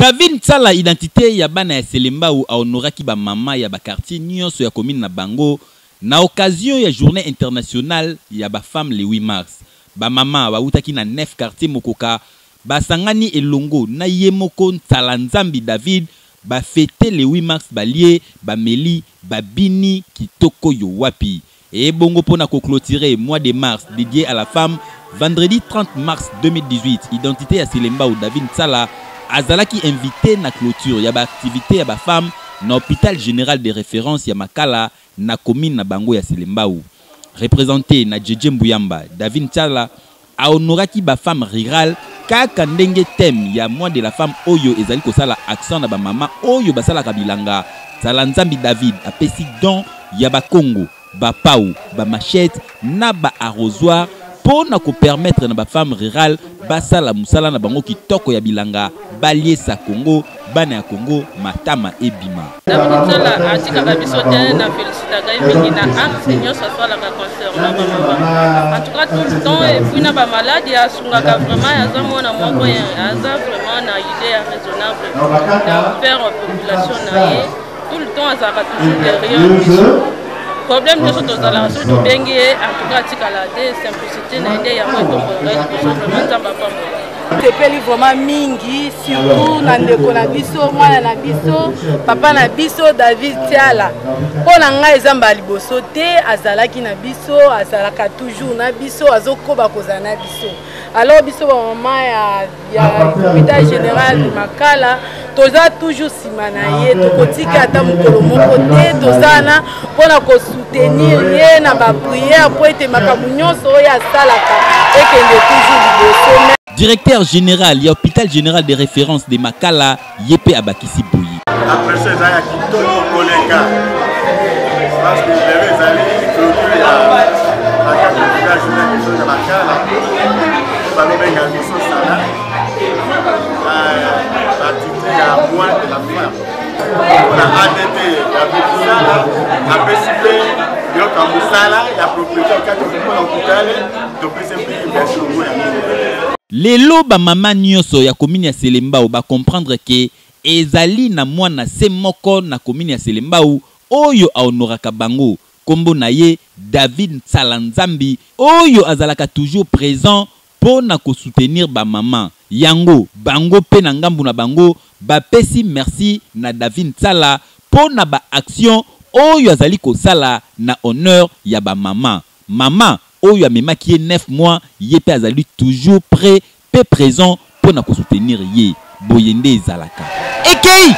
David Nsala, identité ya bana ya Selembao, ahonoraki ba mama ya ba quartier nyonso ya commune na bango na occasion ya journée internationale ya ba femmes le 8 mars. Ba mama bawutaki na 9 quartiers mokoka basangani elongo na ye moko Nsala Nzambi David, ba fete le 8 mars, balie, bameli, babini kitoko yo wapi. Ebongo mpo na koclôturer mois de mars dédié à la femme, vendredi 30 mars 2018, identité ya Selembao David Nsala azalaki invité na clôture ya baactivité ya bafemme na hôpital général de référence ya Makala na commune na bango ya Selembao. Représenté na Djedje Mbuyamba, David Nsala ahonoraki bafemme rurale kaka ndenge thème ya mois de la femme oyo ezali kosala accent na bamama oyo basalaka bilanga. Nsala Nzambi David apesi don ya bakongo, bapau, bamachette na baarrosoir mpo na kopermettre na bafemme rurale basala mosala na bango kitoko ya bilanga, baliesa Congo, bana ya Congo matama ebima. David Nsala atikaka biso te, na félicitaka ye mingi na acte nyonso asalaka concernant bamama, en tout cas tout le temps. Et puis na bamaladi asungaka vraiment. Aza mwana moko aza vraiment na idée ya raisonnable na faire population na ye. Tout le temps azalaka toujours derrière biso. Problème nyonso tozalaka, soki tobengi ye, en tout cas atikala te. Simplicité na ye nde yango etombolaka ye liboso. Vraiment, Nzambe apambola. Sepeli vraiment mingi, surtout na ndeko na biso, mwana na biso, papa na biso David Tiala. Mpo na ngai eza mbala liboso te azalaki na biso, azalaka toujours na biso, azokoba kozala na biso. Alors biso bamama ya hôpital général de Makala toza toujours nsima na ye, tokotika ata mokolo moko te. Toza wana mpona kosoutenir ye na baprière mpo ete makambo nyonso oyo asalaka ekende toujours liboso. Directeur général ya hôpital général de référence de Makala, ye mpe abakisi boye. Après eza ya kitoko koleka parce que lelo ezali clôture ya na kati ya hôpital général biso ya Makala, balobenga biso sala batitre ya mois de la femme mpona adt ya mosala, apesi mpe biloko ya mosala ya propriété kati mpona hôpital. Topesi mpe merci longo ya mingi. Lelo bamama nyonso ya commune ya Selembao bacomprendre ke ezali na mwana se moko na commune ya Selembao oyo ahonoraka bango. Nkombo na ye David Nsala Nzambi, oyo azalaka toujours présent mpo na kosoutenir bamama yango. Bango mpe na ngambu na bango bapesi merci na David Nsala mpo na baaction oyo azali kosala na honneur ya bamama. Mama oyo amemaki ye 9 mois, ye mpe azali toujours prêt mpe présent mpo na kosoutenir ye. Boye nde ezalaka. Ekei.